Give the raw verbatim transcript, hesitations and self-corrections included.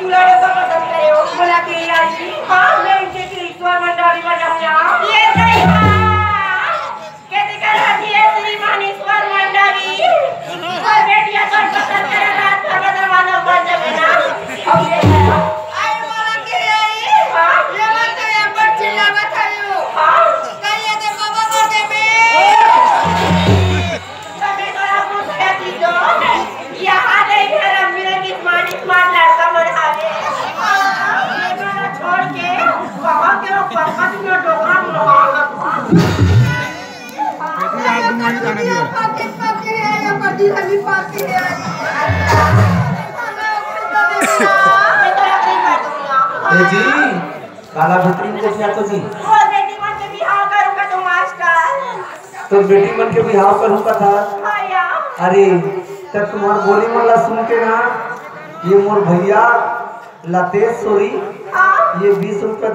तुला लोग पसंद करे हो, बोला के यार जी। हाँ, मैं इनके की ईश्वर मंडली में जाऊंगा। ये सही है। कैसे कर रही है श्रीमान ईश्वर मंडली? और बेटिया कौन पसंद करे, रात भर में जमाना बन जावे ना। अब ये है। अरे बोला के यार जी। हाँ? ये मत तो यहाँ पर चिल्लावत है यो। हाँ? कहिए दे बाबा कर दे बे। तबे तोरा पूछ रहा थी तो, यहाँ नहीं घर, हम मेरे किस्मत, स्मार्ट लड़का मन हावे। ये मेरा छोड़ के, वहाँ के वो पंकज में डोकरा में वहाँ का। बेटी रात दुनिया की जाने दियो। पाके, पाके है, ये बड़ी हली पाके है। मैं तोरा नहीं कर दूंगा। ए जी, काला भीतरी में कोठिया तो जी। वो बेटी मन के बिहाव करूंगा तो मास्टर। तो बेटी मन के बिहाव करूंगा था। हाँ यार। अरे, तब तुम्हार बोली मन ला सुन के ना, ये मोर भैया लतेश सोरी, हाँ। ये बीस रुपया